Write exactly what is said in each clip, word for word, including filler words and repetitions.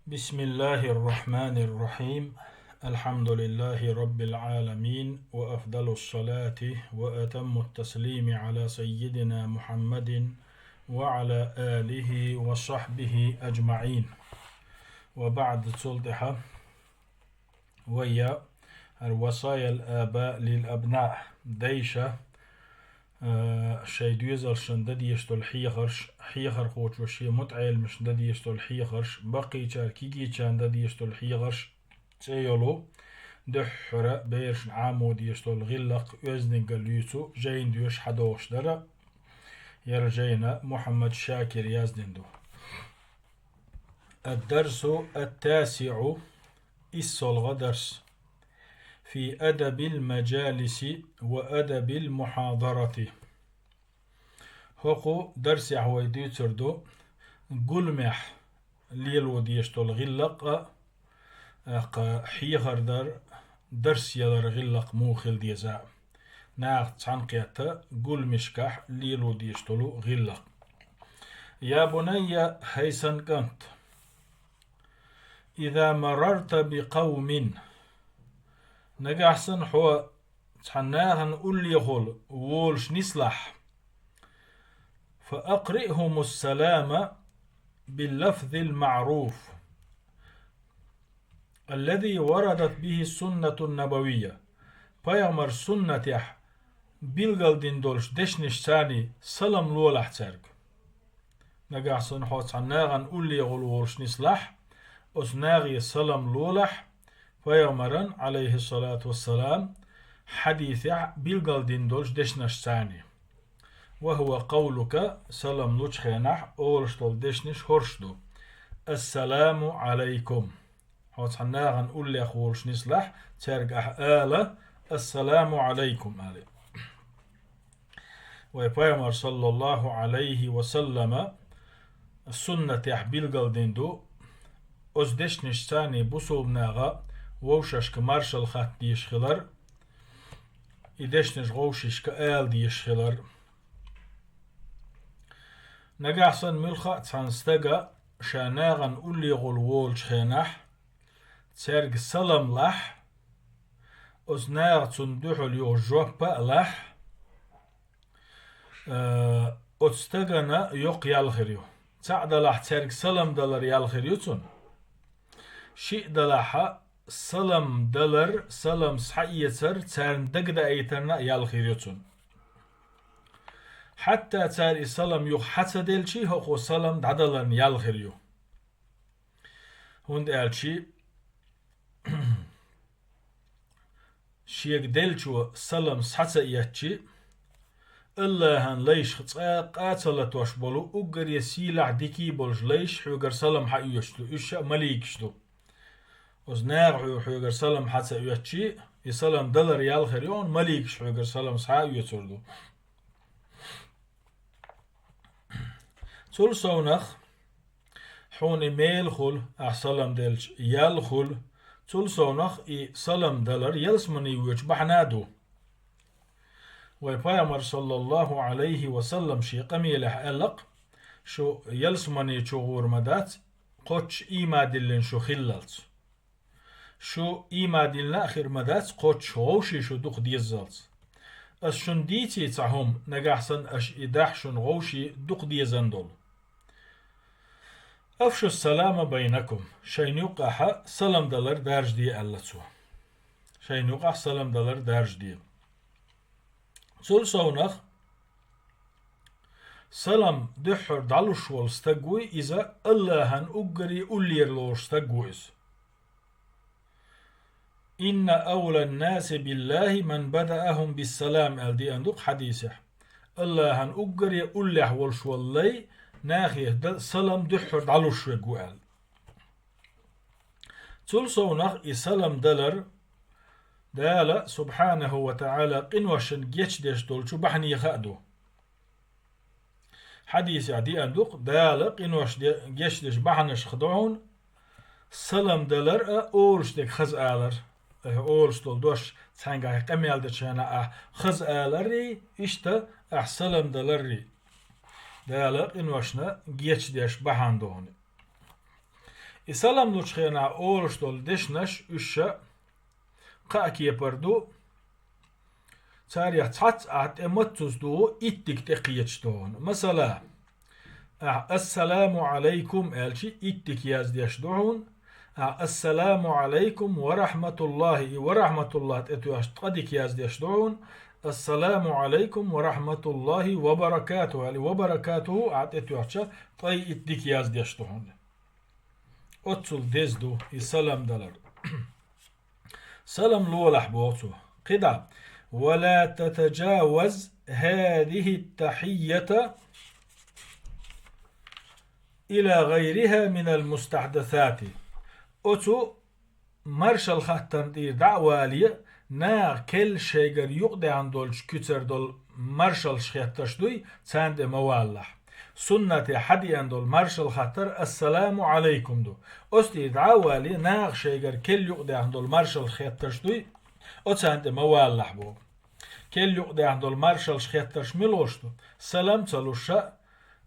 بسم الله الرحمن الرحيم. الحمد لله رب العالمين، وأفضل الصلاة وأتم التسليم على سيدنا محمد وعلى آله وصحبه أجمعين. وبعد، цул тӀехьа вай я хӀара وصايا الآباء للأبناء, дайша, а, шайн доьзалшна дан дезаш дола хьехарш, хьехархочо шен мутаӀеламашна дан дезаш дола хьехарш, баккхийчарна, кегийчарна дан дезаш дола хьехарш цӀе йолу, дуьххьара берашна Ӏамо дезаш долу гӀиллакх оьздангалла юьйцу жайна доьшуш хьадогӀуш дара. ХӀара жайна Мухьаммад Шакира яздина ду. الدرس التاسع, иссолгӀа дарс. في أدب المجالس وأدب المحاضرة. ХӀокху дарсехь вай дуьйцур ду гуламехь лело дезаш долу гӀиллакх а, тӀаккха хьехар дар, дарс ялар гӀиллакх муха хила деза а. Нахаца цхьаьнакхетта гуламашкахь лело дезаш долу гӀиллакх. يا بني, хӀай сан кӀант, إذا مررت بقوم, нагахь санна хьо цхьана нахана уллехула волуш нислахь, فأقرئهم السلام باللفظ المعروف الذي وردت به السنة النبوية. Пайхамар суннатехь билгалдина долуш дешнашца салам лолахь цаьрга. Нагахь санна хьо цхьана нахана уллехула волуш нислахь, оцу нахе салам лолахь, пайхамаран, عليه الصلاة والسلام, хьадисехь билгалдина долуш дешнашца. وهو قولك, салам лучу хенахь олуш долу дешнаш хӀорш ду: السلام عليكم. Хьо цхьана нахана уллехула волуш нислахь, цаьрга ахь ала: السلام عليكم, ала. Вай пайхамар, صلى الله عليه وسلم, суннатехь билгалдина ду оцу дешнашца бусулба наха вовшашка маршалла хатта дезаш хилар, и дешнаш вовшашка ала дезаш хилар. Нагахь санна муьлхха а цхьана стага ша нахана уллехула волучу хенахь цаьрга салам лахь, оцу наха цунна дуьхьал юха жоп а лахь, а, оцу стагана йоккха ял хир ю. Цхьаъ далахь, цаьрга салам далар ял хир ю цунна. Шиъ далахь, салам далар, салам схьаэцар царна дагадаийтарна а ял хир ю цунна. Хьатта цара и салам юха хьа ца делчий, хӀокхо салам дӀадаларна ял хир ю. ХӀунда аьлча шега деллачо салам схьа ца эцчи, АллахӀан лайшах цкъа а ца латош болу уггаре сийлахь, дика болуш лайш хьоьгара салам схьаоьцуш ду, уьш а маликаш ду. Оцу наха хьо-, хьоьгара салам схьа ца оьцчи, и салам далар ял хир ю хьуна, маликаш хьоьгара салам схьа а оьцур ду. Цул совнах, хьуна и мел хуьлу, ахь салам делча ял хуьлу, цул совнах и салам далар ялсамане воьдучу бахьана а ду. Вай пайхамар, саллаллаху Ӏалайхи ва саллам, шен къамелехь аьлла-кх: шу ялсамане чу гӀур ма дац, кхоччуш ийман диллина шу хиллалц. Шу ийман диллина а хир ма дац, кхоччуш вовшийн шу дукха деззалц. Ас шуна дийций цхьа хӀума, нагахь санна аша и дахь шуна вовшийн дукха дезан долу. Афшу салама байнакум, шайна юккъахьа салам далар даржаде, аьлла цо. Шайна юккъахь салам далар даржаде. Цул совнах, салам дуьххьара дӀалуш волу стаг вуй иза, АллахӀан уггаре уллера лоруш стаг ву иза. Инна авлан-наси биллахи ман бадаахум биссалам, аьлла деана ду-кх хьадисехь. АллахӀан уггаре уллехь волуш волу лай нахе д-, салам дуьххьара дӀалуш верг ву аьлла. Цул совнах и салам далар Дала, субхьанаху ва таӀала, къиношна гечдеш долчу бахьанеха а ду. Хьадисехь деана ду-кх, Дала къинош де-, гечдеш бахьанашха ду хьуна салам далар а, олуш дерг хаза алар. Ахьа олуш долу дош цхьаьнгахь къамел дечу хенахь ахь хаза аларрий, иштта ахь салам даларрий. Дала къиношна гечдеш бахьана ду хьуна. И салам лучу хенахь олуш долу дешнаш уьш ша кхаа кепара ду, царех цхьацца ахь тӀе маццаза дугӀу иттиг тӀе кхеташ ду хьуна. Масала, ахь «Ассаламу Ӏалайкум» аьлчи, иттиг яздеш ду хьуна, ахь «Ассаламу Ӏалайкум ва рахьматуллахӀи», и «ва рахьматуллахӀ» тӀе тоьхча, ткъа дика яздеш ду хьуна, «Ассаламу Ӏалайкум ва рахьматуллахӀи ва баракатухӀу» аьлла, «ва баракатухӀу» ахь тӀе тоьхча, ткъе итт дика яздеш ду хьуна. Оццул деза ду и салам далар. Салам лолахь боху цо. КхидӀа: «Ва ла татаджаваз хӀазихӀи ттахьиййата ила гӀайрихӀа минал мустахьдасати». Оцу маршалла хаттарна тӀера дӀа а вале, наха керла шайгара юкъадаьхна долчу куьцара долу маршаллаш хеттарш дуй, царна тӀе ма валалахь. Суннате хьадеана долу маршалла хаттар «Ассаламу Ӏалайкум» ду. Оцу тӀера дӀа а вале, наха шайгара керла юкъадаьхна долу маршаллаш хеттарш дуй, оцарна тӀе ма валалахь боху. Керла юкъадаьхна долу маршаллаш хеттарш мила луш ду? Салам ца луш ша,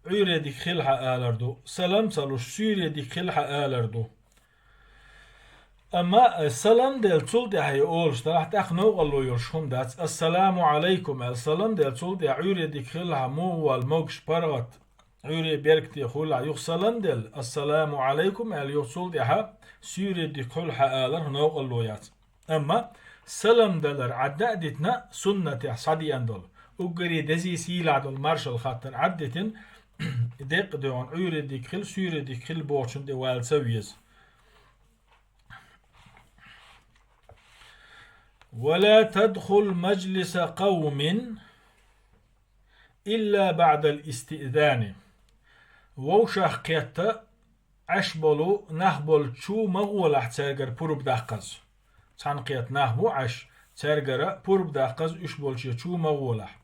Ӏуьйре дика хила хьан алар ду. Салам ца луш, суьйре дика хила хьан алар ду. Амма, э, салам делла цул тӀаьхьа и олуш далахь, тӀаккха новкъарло йолуш хӀума дац. «Ассаламу Ӏалайкум» аьлла салам делла цул тӀаьхьа, «Ӏуьйре дика хила хьан, муха ву, могуш, паргӀат, Ӏуьйре беркате хуьлда хьан», юха салам делла, «Ассаламу Ӏалайкум» аьлла, юха цул тӀаьхьа, «Суьйре дика хуьлда хьан» алар новкъарло яц. Амма салам далар Ӏадда а дитина, суннатехь схьадеана долу, уггаре дезий сийлахь долу маршалла хаттар Ӏадда дитина, деккъа дуьхьал «Ӏуьйре дика хила, суьйре дика хила» бохучун тӀе вала ца веза. «Ва ла тадхул маджлиса къавмин илла баъдал истиъзани». Вовшах кхетта Ӏаш болу нах болчу чу ма гӀолахь цаьргара пурба даккхаза. Цхьаьна кхетта нах бу Ӏаш, цаьргара пурба даккхаза уьш болчу чу ма гӀолахь.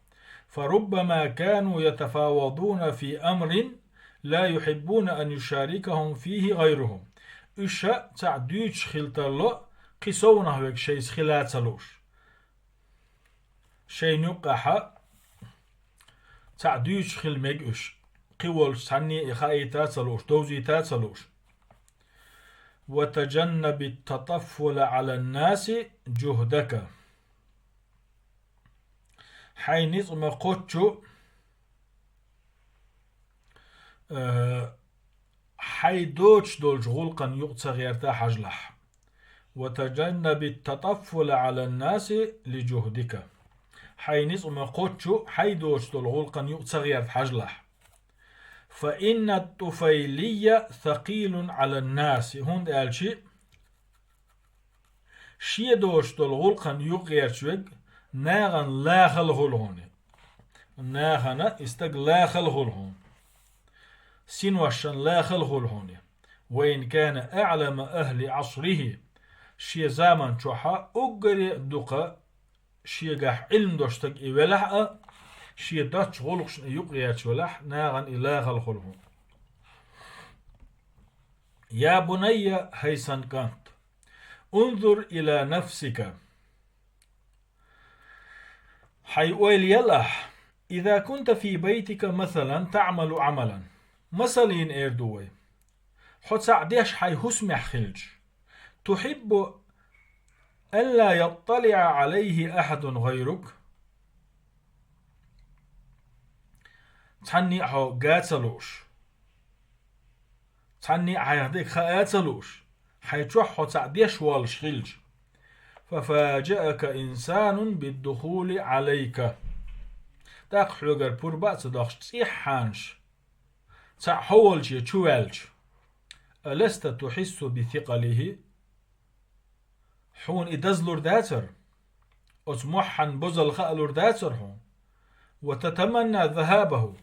«Фа руббама кану ятафавадуна фи амрин ла юхьиббуна ан юшарикахум фихи гӀайрухум». Уьш ша цхьаъ дуьйцуш хила тарло, кхин совнах верг шайца хила ца лууш. Шайна юккъехьа цхьаъ дуьйцуш хила мега уьш, кхин волчу цхьанне и хаийта ца лууш, довзийта ца лууш. «Ва таджаннабит татаффула Ӏалан наси джухдака». Хьайн ницкъ ма кхоччу, э, хьайн доцуш долчу гӀуллакхана юкъа ца гӀерта хьажалахь. «Ва таджаннабит татаффула Ӏалан наси ли джухдика». Хьайн ницкъ ма кхоччу, хьайн доцуш долу гӀуллакхана юкъа ца гӀерта хьажалахь. «Фа инна туфайлийя сакъилун Ӏалан наси», хӀунда аьлча шен доцуш долу гӀуллакхана юкъа гӀерташ верг нахана лахала хуьлу хьуна. Нахана и стаг лахала хуьлу хьуна. Синошшан лахала хуьлу хьуна. «Ва ин кана аӀлама ахӀли Ӏасрихи». Шен заман чохьа уггаре а дукха шегахь Ӏилма долуш стаг и велахь а, шен доцчу гӀуллакхашна и юкъа гӀерташ велахь, нахана и лахала хуьлу хьуна. «Я бунайя», хӀай сан кӀант, «унзур ила нафсика». Хьайн ойла яла ахь. «Иза кунта фи байтика масалан таӀмалу Ӏамалан». Масална эр ду вай. Хьо цхьаъ деш хьайн хӀусамехь хилча. «Тухьиббу ан ла ятталиӀа Ӏалайхи ахьадун гӀайрук». Цхьанне а хьо га ца лууш. Цхьанне а хьайх дерг хаа ца лууш, хьайн чохь хьо цхьаъ деш воллуш хилча. «Фа фаджаака инсанун биддухули Ӏалайка». ТӀаккха хьоьгара пурба а ца доккхуш, цӀеххьана цхьаъ хьо волче чу ваьлча. «Аласта тухьиссу би сикъалихи». Хьуна и дазлур дацара? Оцу мохьан бозалла хаалур дацара хьуна? «Ва татаманна захабаху».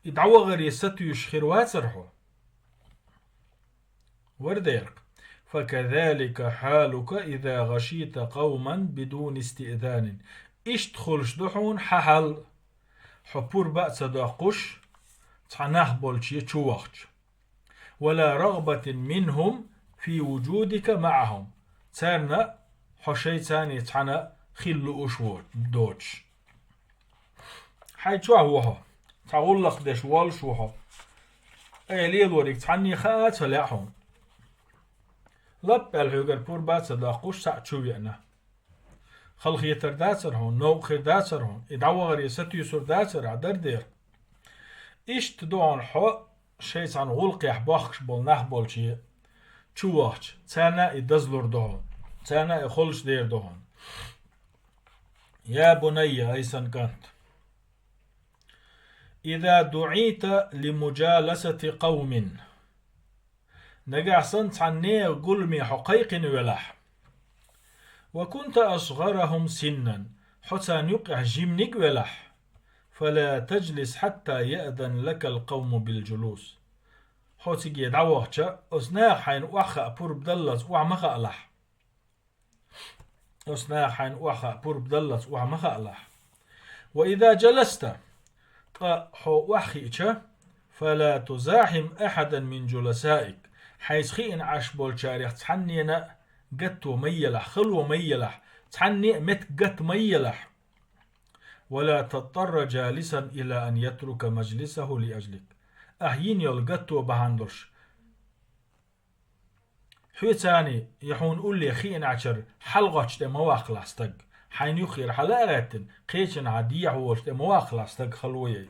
И дӀавахаре сатуьйсуш хир вацара хьо? Вара дерг. «Факазалика хьалука иза гӀашийта къавман бидуни истиъзанин». Иштта хуьлуш ду хьуна хьан хьал, хьо пурба а ца доккхуш, цхьа нах болче чу вахча. «Ва ла рагӀбатин минхум фи вуджудика маӀахум». Царна хьо шайца цхьана хила лууш во-, доцуш. Хьайн чохь ву хьо, цхьа гӀуллакх деш воллуш ву хьо. Ай лелориг цхьанне хаа ца лаьа хьуна. Лаппаьлла хьоьгара пурба а ца доккхуш, цхьаъ чу веана. Халахетар дацара хьуна, новкъа хир дацара хьуна, и дӀавахаре сатуьйсур дацара ахь, дара дера. Иштта ду хьуна хьо шайн цхьана гӀулакхехь бохкаш болу нах болчу чу вахча, царна а и дазлур ду хьуна, царна а и холчу дер ду хьуна. Я бунайя, ай сан кӀант. Иза дуӀийта ли муджаласати къавмин. Нагахь санна цхьана нехан гуламе хьо кхайкхина велахь. Ва кунта асгӀарахӀум синнан. Хьо царна юккъехь жиманиг а велахь. Фала таджлис хьатта яъзана лакал къавму билджулус. Хьо циге дӀавахча, оцу наха хьайна охьахаа пурба даллалц охьа ма хаалахь. Оцу наха хьайна охьахаа пурба даллалц охьа ма хаалахь. Ва иза джаласта, ткъа хьо охьахиъча, фала тузахьим ахьадан мин джуласаик, хьайца хиъна Ӏаш болчарех цхьаннена а гатто ма елахь, хало ма елахь, цхьанне а меттиг гатта ма елахь. Вала тадтарра джалисан ила ан ятрука маджлисахӀу ли аджлик. Ахь йина йолу гатто бахьана долуш, хьоьцанний я хьуна уллехь хиъначара хьалагӀотташ тӀе ма ваккхалахь стаг. Хьайна юххера хьала а гӀаьттина, кхечанхьа дехьа волуш тӀе ма ваккхалахь стаг, хало яй.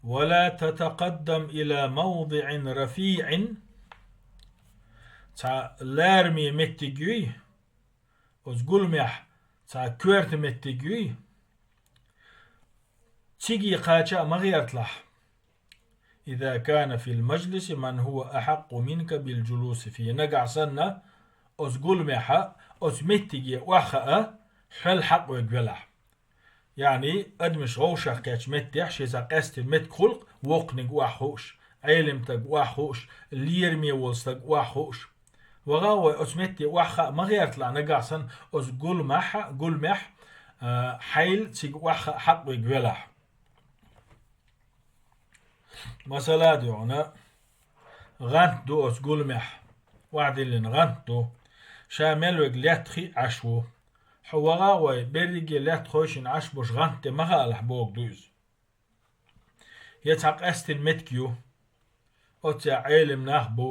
Вала татакъаддам ила мавдиӀин рафиӀин. Цхьа лараме меттиг юй, оцу гуламехь цхьа коьрта меттиг юй, циге кхача а ма гӀерталахь. Иза кана фил маджлиси ман хӀува ахьакъкъу минка билджулуси фихӀ. Нагахь санна, оцу гуламехь, оцу меттиге охьахаа хьол хьакъ верг велахь. Яъни, адамаш вовшах кхечу меттехь шен цхьа къаьстина меттиг хуьлу, воккханиг охьахууш, Ӏелам стаг охьахууш, лераме волу стаг охьахууш. ВагӀа вай, оцу метте охьахаа ма гӀерталахь нагахь санна, оцу гуламехь, гуламехь, а, хьайл цига охьахаа хьакъ верг велахь. Масала а дуьйхьна, гӀант ду оцу гуламехь, охьадиллина гӀант ду. Ша мел верг лаьтта хиъна Ӏаш ву. Хьо вагӀа а вай, берриге лаьтта хойшина Ӏаш болуш гӀант тӀе ма хаалахь бохург ду иза. Я цхьа къаьстина меттиг ю. Оццехь Ӏелам нах бу,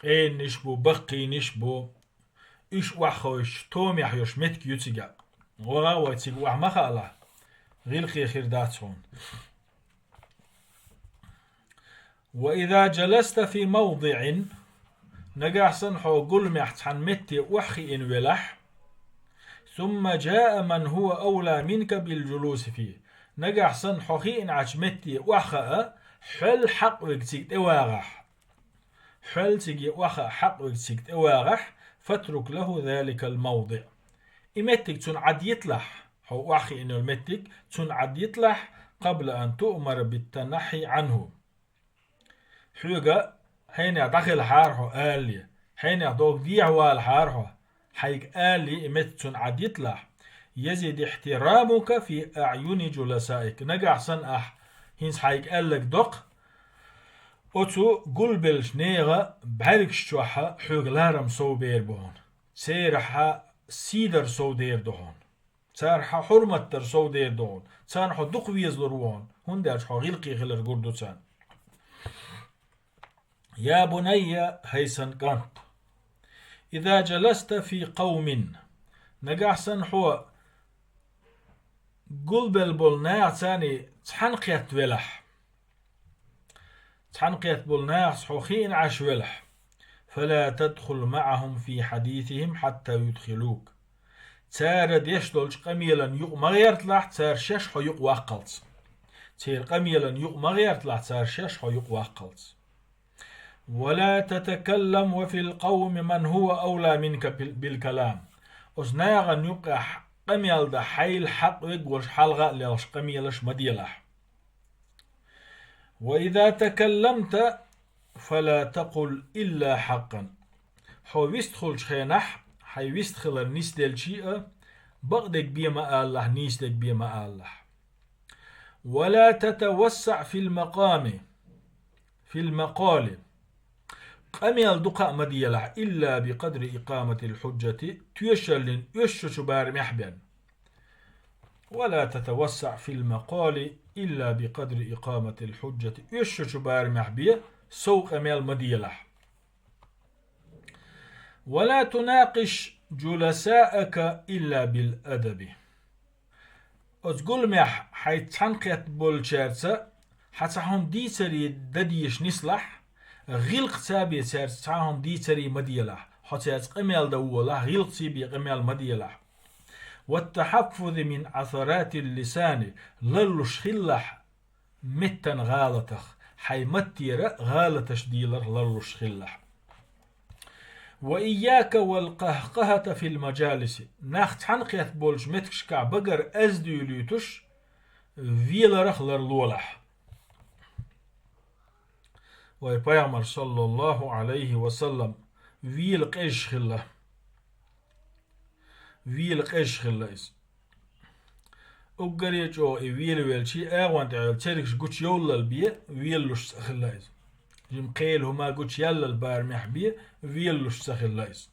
къенанаш бу, баккхийнаш бу. Уьш охьахевшича, томехь йолуш меттиг ю цигахь. ВагӀа а вай, цига охьа ма хаалахь, гӀиллакхе хир дац хьуна. Ва иза джаласта фи мавдиӀин, нагахь санна хьо гуламехь цхьана метте охьахиъна велахь, сумма джаа ман хӀува авла минка билджулуси фихӀ, нагахь санна хьо хиъначу метте охьахаа хьол хьакъ верг цига тӀевагӀахь, хьол циге охьахаа хьакъ верг цига тӀевагӀахь, фатрук лахӀу заликал мавдиӀ. И меттиг цунна Ӏад йиталахь, хьо охьахиъна йолу меттиг цунна Ӏад йиталахь, къабла ан туъмара биттанахьхьи Ӏанху. Хьоьга хьенех дӀахилахьара хьо алале, хьенех догу дехьа валахьара хьо, хьайга алале и меттиг цунна Ӏад йиталахь, язид ихьтирамука фи аӀюни джуласаик. Нагахь санна ахь хӀинца хьайга аьлларг доккха, оцу гулбеллачу нехан бӀаьргаш чохь хьоьга ларам сов бер бу хьуна. Церан хьан сий дар сов дер ду хьуна. Цара хьан хьурмат дар сов дер ду хьуна. Царна хьо дукха везалур ву хьуна, хӀунда аьлча хьо гӀиллакхе хилар гур ду царна. Я бунайя, хӀай сан кӀант. Иза джаласта фи къавмин. Нагахь санна хьо гулбелла болу нахаца цхьаьна кхетта велахь. Цхьаьна кхетта болу нахаца хьо хиъна Ӏаш велахь, фала тадхул маӀахум фи хьадисихим хьатта юдхилук. Цара деш долчу къамелан юкъа ма гӀерталахь, цара шаьш хьо юкъа ваккхалц. Церан къамелан юкъа ма гӀерталахь, цара шаьш хьо юкъа ваккхалц. Вала татакаллам ва фил къавми ман хӀува авла минка бил-, билкалам. Оцу нахана юккъехь къамел дан хьайл хьакъ верг волуш хьалха а лелхаш къамелаш ма делахь. Ва иза такалламта, фала такъул илла хьакъан. Хьо вистхуьлучу хенахь, хьайн вистхилар нисделчий а, бакъдерг бен ма алалахь, нийсдерг бен ма алалахь. Вала татавассаӀ фил макъами, фил макъали. Къамел дукха а ма делахь, илла бикъадри икъаматил хьуджати, тоьшаллин оьшучу барамехь бен. Вала татавассаӀ фил макъали илла бикъадри икъаматил хьуджати. Оьшучу барамехь бе, сов къамел ма делахь. ولا تناقش جلساءك إلا بالأدب. Оцу гуламехь хьайца цхьаьнакхетта болчаьрца хьан цхьа хӀума дийцаре дан дезаш нислахь, гӀиллакх ца бен цаьрца цхьа хӀума дийцаре ма делахь, хьо цаьрца къамел дан волахь, гӀиллакх ца бен къамел ма делахь. والتحفظ من عثرات اللسان, ларлуш хилалахь меттан гӀалатах, хьайн маттера гӀалаташ дийларх ларлуш хилалахь. وإياك والقهقهة في المجالس, нах цхьаьнакхетта болчу меттигашкахь багара аз дуьйлуьйтуш, веларах ларлолахь. Вай Пайхамар, саллаллаху Ӏалайхи ва саллам, вела къежаш хилла. Вела къежаш хилла иза. Уггаре чӀогӀа и велавелча, агӀон тӀехь йолу цергаш гучуйовллал бен, велалуш ца хилла иза. Жима кхел хӀума гучуяллал барамехь бен, велалуш ца хилла иза.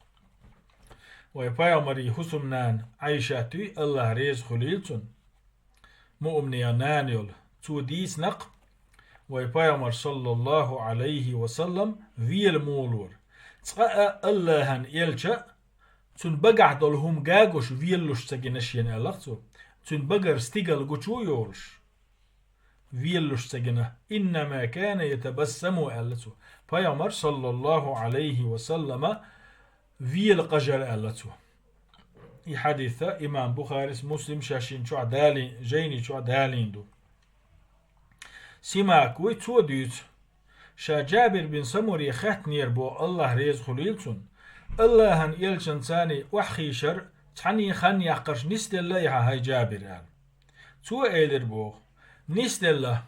Вай Пайхамаран хӀусамнана Ӏайшат вуй, АллахӀ реза хуьлийла цунна, муъминийн нана йолу, цо дийцина-кх вай Пайхамар, саллаллаху Ӏалайхи ва саллам, вела муха лора. Цкъа а АллахӀан элча а цуьнан багахь долу хӀума гуш велалуш ца гина шена, аьлла-кх цо. Цуьнан багара стигала гучу а йолуш, велалуш ца гина. «Иннама кана ятабассаму», аьлла цо. Пайхамар, саллаллаху Ӏалайхи ва саллама, вела къажара, аьлла цо. И хьадис имам Бухарис, Муслим шайни чохь далийна, жайни чохь далийна ду. Симак вуй, цо дуьйцу. Ша Джабир бин Самуре хаьттинера боху, АллахӀ реза хуьлийла цунна: «АллахӀан элчанца цхьаьний охьахийшар, цхьаьний хан яккхарш нисделла и хьан, хӀай Джабир?» – аьлла. Цо элира боху: «Нисделла.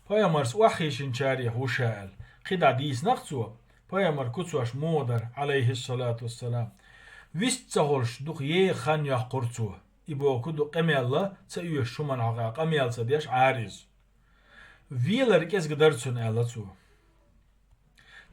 Пайхамарца охьахийшинчарех ву ша», – аьлла. КхидӀа дийцина-кх цо, Пайхамар куьцаш муха дара, Ӏалайхиссалату вассалам. Вист ца хуьлуш, дукха еха хан йоккхура цо. И боху ду къамел ца оьшуш хӀуманна хьокъехь къамел ца деш Ӏара иза. Велар кӀезиг дара цуьнан, аьлла цо.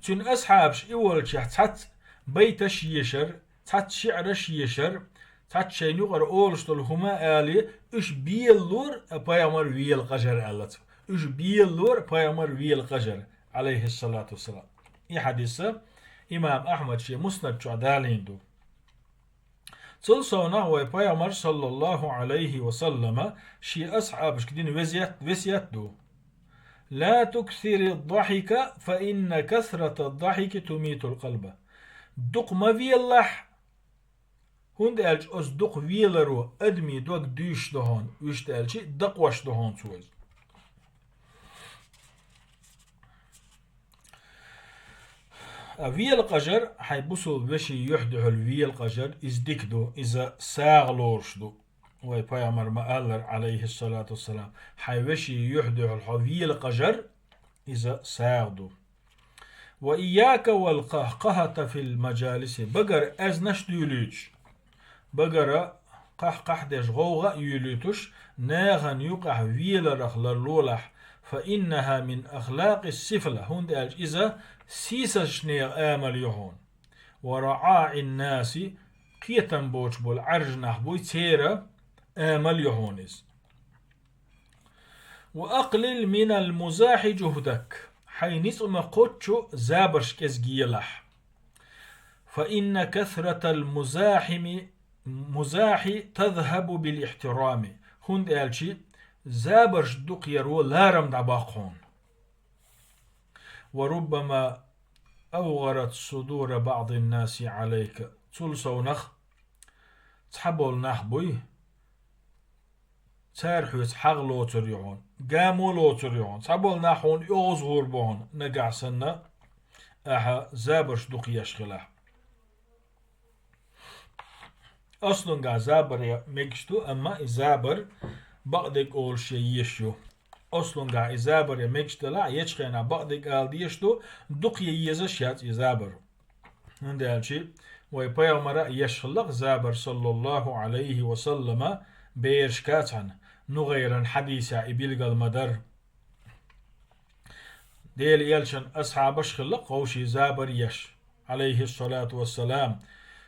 Цуьнан асхьабаш и волчохь цхьацца байташ ешар, цхьацца шиӀраш ешар, цхьацца шайна юкъара олуш долу хӀума а алий, уьш белалора Пайхамар вела къажара, аьлла цо. Уьш белалора Пайхамар вела къажара, Ӏалайхиссалату вассалам. И хьадис имам Ахьмад шен Муснад чохь далийна ду. Цул совнах вай Пайхамар, саллаллаху Ӏалайхи ва саллама, шен асхьабашка дина везет-, весет ду: «Ла туксири ддахьика, фа инна касрата ддахьики тумитул къалба». Дукха ма велалахь, хӀунда аьлча оцу дукха веларо адамийн дог дуьйшуш ду хьуна, вуьшта аьлча дакъош ду хьуна цо иза. А вела къажар, хьайн бусулба вешин юьхь дуьхьал вела къажар, иза дика ду, иза сагӀа лоруш ду. Вай Пайхамар ма-аллара, Ӏалайхиссалату вассалам, хьайн вешин юьхь дуьхьал хьо вела къажар, иза сагӀа ду. «Ва ийяка вал къахкъахата фил маджалиси», багара аьзнаш дуьйлуьйтуш, багара къахкъах деш гӀовгӀа а юьйлуьйтуш, нахана юкъахь веларах ларлолахь, «фа иннаха мин ахлакъис сифла», хӀунда аьлча иза сийсазчу нехан амал ю хьуна. «Ва раӀаӀин наси», кхетам боцуш болу Ӏаьржа нах буй, церан амал ю хьуна иза. «Ва акълил минал музахьи жухӀдак», хьайн ницкъ ма кхоччу забарш кӀезиг елахь. «Фа инна касратал музахьими, музахьи тазхьабу бил ихьтирами», хӀунда аьлча забарш дукха яро ларам дӀабаккха хьуна. «Ва руббама авгӀарат судура баӀдин наси Ӏалайка». Цул совнах цхьаболу нах буй, цара хьоьца хьагӀ лоцур ю хьуна, гамо лоцур ю хьуна, цхьаболу нах хьуна оьгӀаз гӀур бу хьуна, нагахь санна ахьа забарш дукха еш хилахь. Аслунгахь забар ян мегаш ду, амма и забар бакъдерг олуш ян езаш ю. Аслунгахь и забар ян мегаш делахь, ечу хенахь бакъдерг ала дезаш ду, дукха ян езаш яц и забар. ХӀунда аьлча вай Пайхамара а еш хилла-кх забар, саллаллаху Ӏалайхи ва саллама, берашка цхьаьна, НугӀайран хьадисехь и билгал ма-дарра. Делан элчан асхьабаш хилла-кх вовшийн забар еш, Ӏалайхиссалату вассалам,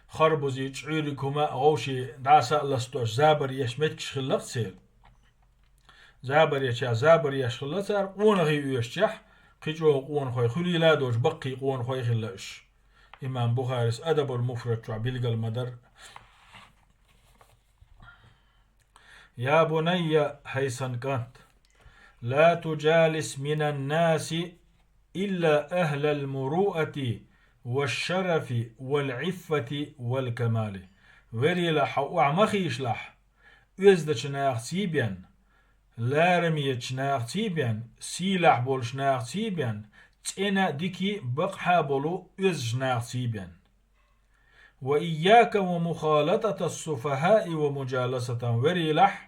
харбузий, чкъуьриг хӀума а вовшийн дӀаса а ластош забар еш меттигаш хилла-кх церан. Забар еча, забар еш хилла цара, къонахий оьшучехь, кхин чӀогӀа къонахой, хуьлийла а доцуш, баккхий къонахой хилла уьш. Имам Бухарис Адабул-Муфрад чохь билгал ма-дарра: «Я бунайя, хӀай сан кӀант, ла туджалис минан-наси илла ахӀлал-муруъати ва-ш-шарафи вал-Ӏиффати вал-камали». Верила, хьо охьа ма хийшалахь, оьздачу нахаций бен, ларамечу нахаций бен, сийлахь болчу нахаций бен, цӀена а, дика а, бакъахьа а болу оьздачу нахаций бен. «Ва ийяка ва мухалататас-суфахӀаи ва муджаласатахӀум», верилахь,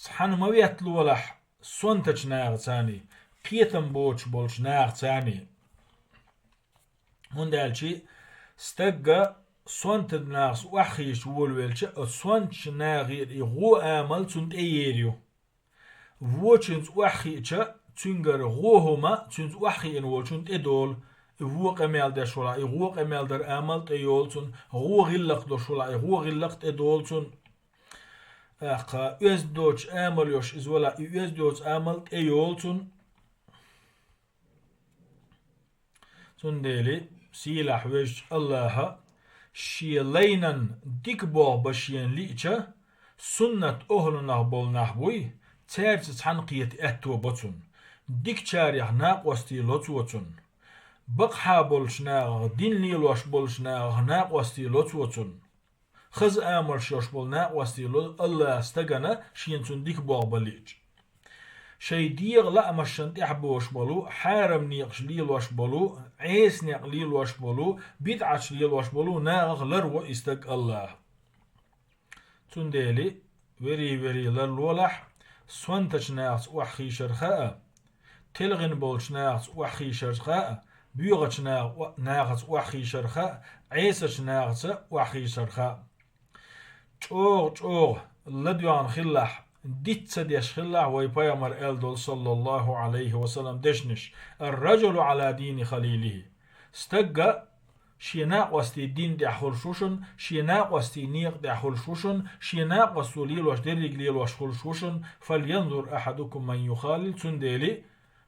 цхьаьна ма ветталолахь сонтачу нахацаний, кхетам боцуш болчу нахацаний. ХӀунда аьлча стагга сонтачу нахаца охьахийша волавелча, оцу сонтачу нахера и гӀо, амал цунна тӀе ер ю. Вочуьнца охьахиъча, цуьнгара гӀо хӀума цуьнца охьахиъна волчунна тӀедолу. И вон къамел деш валахь, и вон къамел дар, амал тӀейолу цунна, гӀо гӀиллакх долуш валахь, и гӀо гӀиллакх тӀедолу цунна. ТӀаккха оьзда доцуш амал йолуш иза валахь, и оьзда йоцу амал тӀейолу цунна. Цундела сийлахь везачу АллахӀа шен лайнан дика болх бан шена лиъча, суннат охьлунах болу нах буй, цаьрца цхьаьна кхета аьтто бо цунна. Дикачарех накъостий ло цо цунна. Бакъахьа болчу нахах, дин лелош болчу нахах накъостий ло цо цунна. Хаза амалш йолуш болу накъостий ло АллахӀа стагана, шена цунна дика болх бан лиъча. Шайн дегӀан лаамашна тӀехь болуш болу, хьарам некъаш лелош болу, Ӏеса некъ лелош болу, бидӀаташ лелош болу нахах ларво и стаг АллахӀа. Цундела, верий-верий ларлолахь, сонтачу нахаца охьахийшар хаа, телхина болчу нахаца охьахийшар хаа, боьхачу наха-, нахаца охьахийшар хаа, Ӏесачу нахаца охьахийшар хаа. ЧӀогӀа-чӀогӀа ладоьгӀна хилалахь, диц ца деш хилалахь, вай пайхамар аьлла долу, саллаллаху Ӏалайхи ва саллам, дешнаш: «Ар-раджулу Ӏала дини халилихи». Стагга шен накъостий дин тӀехь хуьлуш ву шуна, шен накъостий некъа тӀехь хуьлуш ву шуна, шен накъосто лелош дерриг лелош хуьлуш ву шуна, «фальянзур ахьадукум ман юхалил», цундела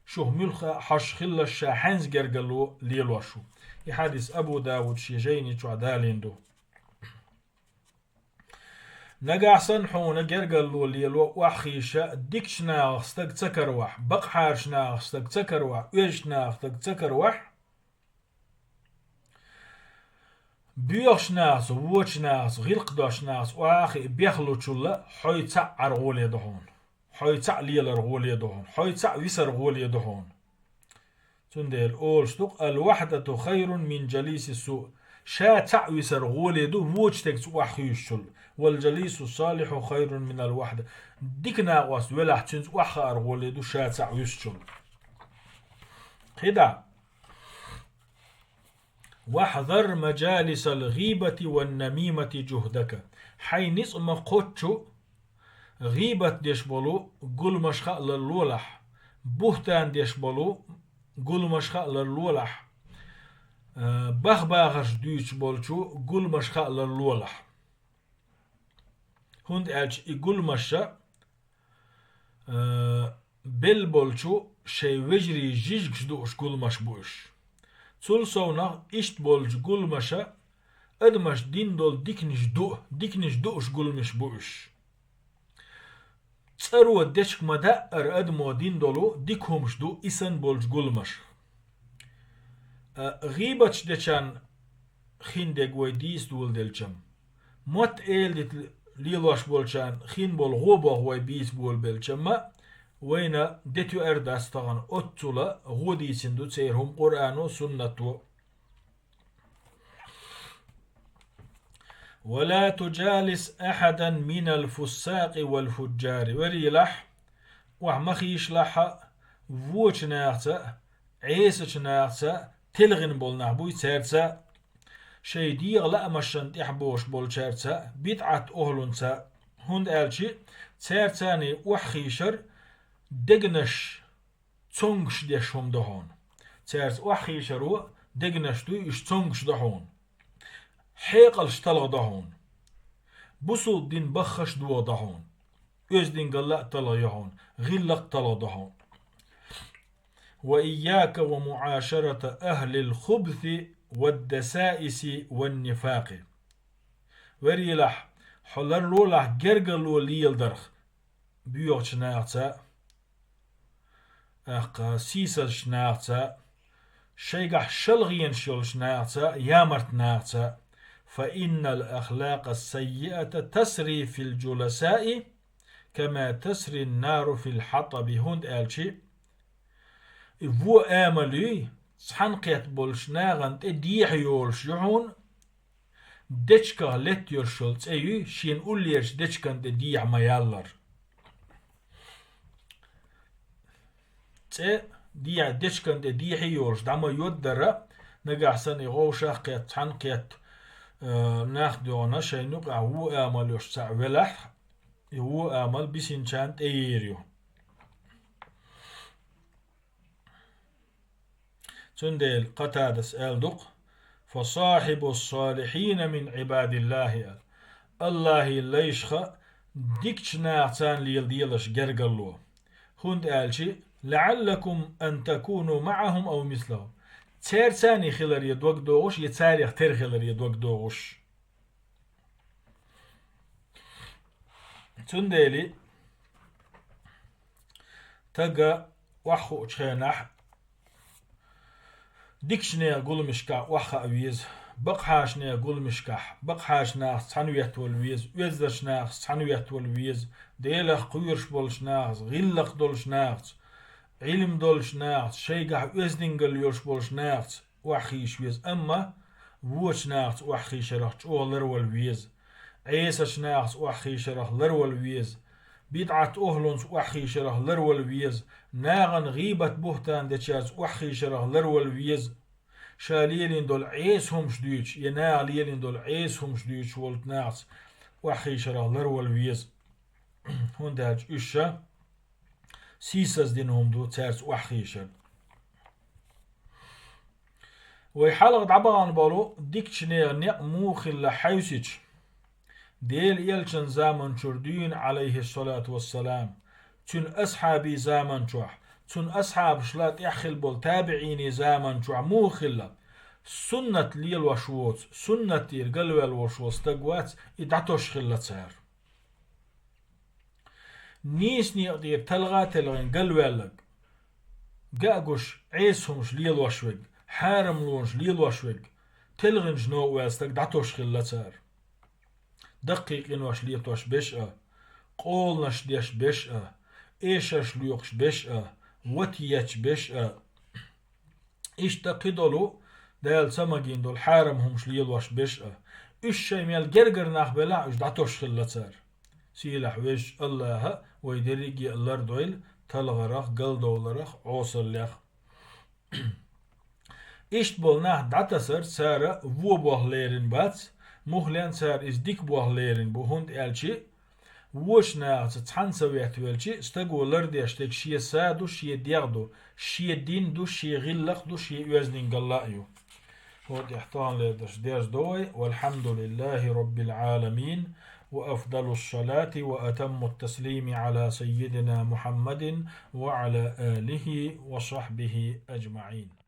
шух муьлхха а хьожуш хилалаш, ша хьаьнца гергарло лелош ву. И хьадис Абу Давуда шен жайни чохь далийна ду. Нагахь санна хьуна гергарло лело охьахийша дикачу нахах стаг ца каравахь, бакъахьарчу нахах стаг ца каравахь, оьздачу нахах стаг ца каравахь, боьхачу нахаца, вочу нахаца, гӀиллакх долчу нахаца охьа а хиъна бехлучул хьо цхьаъ Ӏар гӀоле ду хьуна. Хьо цхьаъ лелар гӀоле ду хьуна. Хьо цхьаъ висар гӀоле ду хьуна. Цундела олуш ду-кх: «Ал-вахьдату хайрун мин джалиси су». Ша цхьаъ висар гӀоле ду вочу стегца охьахуьйсучул. «Вал джалису салихьу хайрун минал вахьда». Дика накъост велахь, цуьнца охьахаар гӀоле ду ша цхьаъ висучул. КхидӀа: «Вахьзар маджалисал гӀибати ван намимати джухдака». Хьайн ницкъ ма кхоччу гӀийбат деш болу гуламаш хаа ларлолахь, буьхтан деш болу гуламаш хаа ларлолахь, э, бах-бахарш дуьйцуш болчу гуламаш хаа ларлолахь. ХӀунда аьлча и гуламаша, э, белла болчу шайн вежарий жижигаш дууш гуламаш бу уьш. Цул совнах иштта болчу гуламаша адамаш дина долу диканаш ду, диканаш дууш гуламаш бу уьш. ЦӀаро дечиг ма-даъара адамо дина долу дика хӀумаш ду и санна болчу гуламаш. А, гӀийбаташ дечарна хин дерг вай дийца доладелча-м, мотт эладита лелош болчарна хин болу гӀо боху вай бийца болабелча-м, вайна де тоьар дац тахана, оццула гӀо дийцина ду церан хӀума Къуръано, суннато. «Ва ла туджалис ахьадан минал фуссакъи вал фуджжари». Верийлахь, охьа ма хийшалахьа вочу нахаца а, Ӏесачу нахаца а, телхина болу нах буй цаьрца а, шайн дегӀан лаамашна тӀехь бохуш болчаьрца а, бидӀат охьалунца а, хӀунда аьлча цаьрцаний охьахийшар дегнаш цонгуш деш хӀума ду хьуна. Цаьрца охьахийшаро дегнаш дуй, уьш цонгуш ду хьуна. Хьекъалш талха до хьуна. Бусулба дин баххаш догӀа до хьуна. Оьздангалла а талха йо хьуна, гӀиллакх а талха до хьуна. وإياك ومعاشرة أهل الخبث والدسائس والنفاق. Верийлахь, хьо ларлолахь гергарло леладарх боьгӀачу нахаца, тӀаккха сийсазчу нахаца, шайгахь шалгӀенаш йолчу нахаца, ямарт нахаца. فإن الأخلاق السيئة تسري في الجلساء كما تسري النار في الحطب. ХӀунда аьлча и вон амал юй, цхьаьна кхетта болчу нахана тӀе дехьа йолуш ю хьуна, дечигах летта йолуш йолу цӀе юй, шена уллерчу дечиган тӀе дехьа ма яллар. ЦӀе дехьа, дечиган тӀе дехьа йолуш дӀа ма йоддара, нагахь санна и гӀовшах кхетта, цхьаьна кхетта, э, нах доьгӀна шайна юкъахь вон амал йолуш цхьаъ велахь, и вон амал бисинчарна тӀеер ю. Цундела Къатадас аьлла ду-кх: فصاحبوا الصالحين من عباد الله, аьлла. АллахӀан лайшха дикачу нахаца леладелаш гергарло. ХӀунда аьлча: لعلكم أن تكونوا معهم أو مثلهم. Цаьрца хиларе дог догӀуш, я царех тера хиларе дог догӀуш. Цундела стага охьахуучу хенахь дикачу нехан гуламашкахь охьахаа веза, бакъахьарчу нехан гуламашкахь, бакъахьарчу нахаца цхьаьна веттавала веза, оьздачу нахаца цхьаьна веттавала веза, Делах кхоьруш болчу нахаца, гӀиллакх долчу нахаца, Ӏилма долчу нахаца, шайгахь оьздангалла йолуш болчу нахаца охьахийша веза, амма вочу нахаца охьахийшарах чӀогӀа ларвала веза, Ӏесачу нахаца охьахийшарах ларвала веза, бидӀат охӀлунца охьахийшарах ларвала веза, нахана гӀийбат-бухӀтан дечаьрца охьахийшарах ларвала веза, ша лелийна долу Ӏеса хӀумаш дуьйцуш, я наха лелийна долу Ӏеса хӀумаш дуьйцуш волчу нахаца охьахийшарах ларвала веза. ХӀунда аьлча уьш ша сийсаздина хӀума ду цаьрца охьахийшар. Вай хьалха дӀабахана болу дикачу нехан некъ муха хилла хьаьвсича, Делан элчан заманчуьра дуьйна, Ӏалайхиссалату вассалам, цуьнан асхьабийн заманчохь, цуьнан асхьабашла тӀехь хилла болу табиӀийн заманчохь муха хилла, суннат лелош воцу, суннатера галваьлла волуш волу стаг вац, и дӀатосуш хилла цара. Нийса некъа тӀера талха а телхина галваьлларг, ган а гуш, Ӏеса хӀумаш лелош верг, хьарамлонаш лелош верг, телхинчу новкъа ваьлла стаг дӀатосуш хилла цара. Даккхий къинош летош берш а, къоланаш деш берш а, эшарш лоькхуш берш а, вата етташ берш а, иштта кхидолу Дала ца магийна долу хьарам хӀумаш лелош берш а, уьш шайн мел гергара нах белахь а, уьш дӀатосуш хилла цара. Сийлахь везачу АллахӀа вай дерриге а лардойла талхарах, галдовларах, Ӏесаллех. Иштта болу нах дӀатасар цара вон болх лерина бац, мухха лен цара иза дика болх лерина бу, хӀунда аьлча вочу нахаца цхьаьна ца веттавелча, стаго лардеш дерг шен са ду, шен дегӀ ду, шен дин ду, шен гӀиллакх ду, шен оьздангалла а ю. ХӀокху тӀехь таханлера дарс дерзадо вай. والحمد لله رب العالمين، وأفضل الصلاة وأتم التسليم على سيدنا محمد وعلى آله وصحبه أجمعين.